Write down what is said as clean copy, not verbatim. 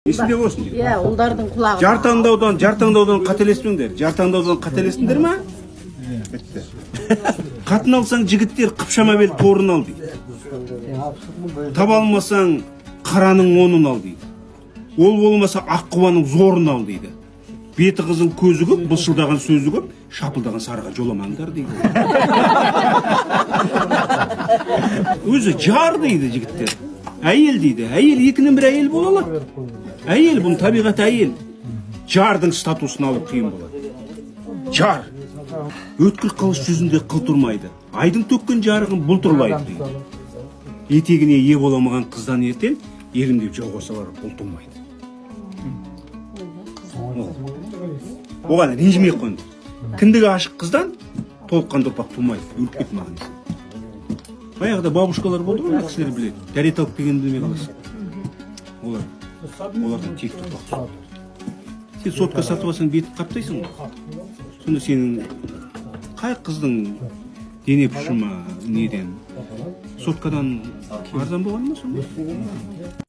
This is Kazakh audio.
Есіңде болсын дейді. Иә, ұлдардың құлағы. Жар таңдаудан қателеспеңдер. Жар таңдаудан қателестіңдер ма? Бітті. Қатын алсаң, жігіттер, қыпшама бел торын ал дейді. Таба алмасаң, қараның онын ал дейді. Ол болмаса, ақ құбаның зорын ал дейді. Беті қызыл, көзі көп, былшылдаған сөзі көп, шапылдаған сарыға жоламаңдар дейді. Өзі жар дейді, жігіттер. Әйел дейді. Әйел екінің бірі әйел бола алады. Әйел, бұның табиғаты әйел. Жардың статусын алу қиын болады. Жар. Өткір қылыш жүзінде қыл тұрмайды. Айдың төккен жарығын бұлт ұрлайды дейді. Етегіне ие бола алмаған қыздан ертең ерім деп жауға салар ұл тумайды. Оған ренжімей ақ қойыңдар. Кіндігі ашық қыздан толыққанды ұрпақ тумайды. Өліп кетті маған десе. Баяғыда бабушкалар болды ғой, мына кісілер біледі. Дәрет алып келгенін білмей қаласың. Олардан текті ұрпақ туады. Сен сотка сатып алсаң, бетін қаптайсың ғой. Сонда сенің қай қыздың дене пішімі неден, соткадан арзан болған ма сонда?